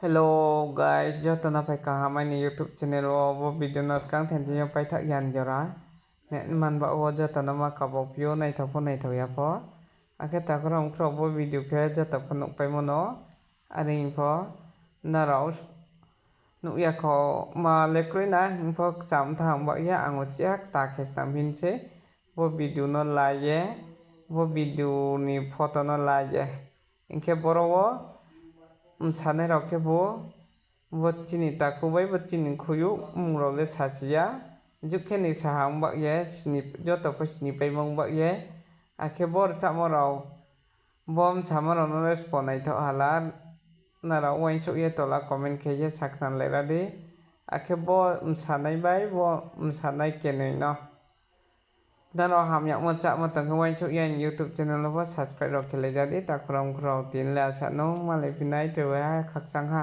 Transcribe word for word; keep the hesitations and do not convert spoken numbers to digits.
Hello guys, joto no phai kaham aini YouTube channel wo. Bo video no skang then thing yo paithak yan jora. Net man ba wo joto no ma kabo phi ou, naithao pho naithao ya pho. Akhe takhu rao mkhu rao bo video khe joto pho nuhpaimo no. Are hing pho nrao nuh ya kho ma le kroi na hing pho kcham thang ba ye ang uchih ha kta khe snam hing se. Bo video no la ye, bo video ni photo no la ye. Hing khe boro wo msanai rao khe bo, bo chini takhu bai bo chini khuyu mmung rao le sasi ya. Juk khe ni sahang ba ye, joto pho sinipaimo ba ye. Akhe bo rchamo rao, bo msamo rao no le sbo naithaoh hala, nrao uaingsouh ye tola comment khe ye sakhnanglai ra di. Akhe bo msanai bai bo msanai kenoi no nrao hamyagmo chámo tong khe uaingsouh ye aini YouTube channel no pho subscribe rao khelai ja di, takhu rao mkhu rao. Tini le asa no malai phi nai, tre ha khakchang ha.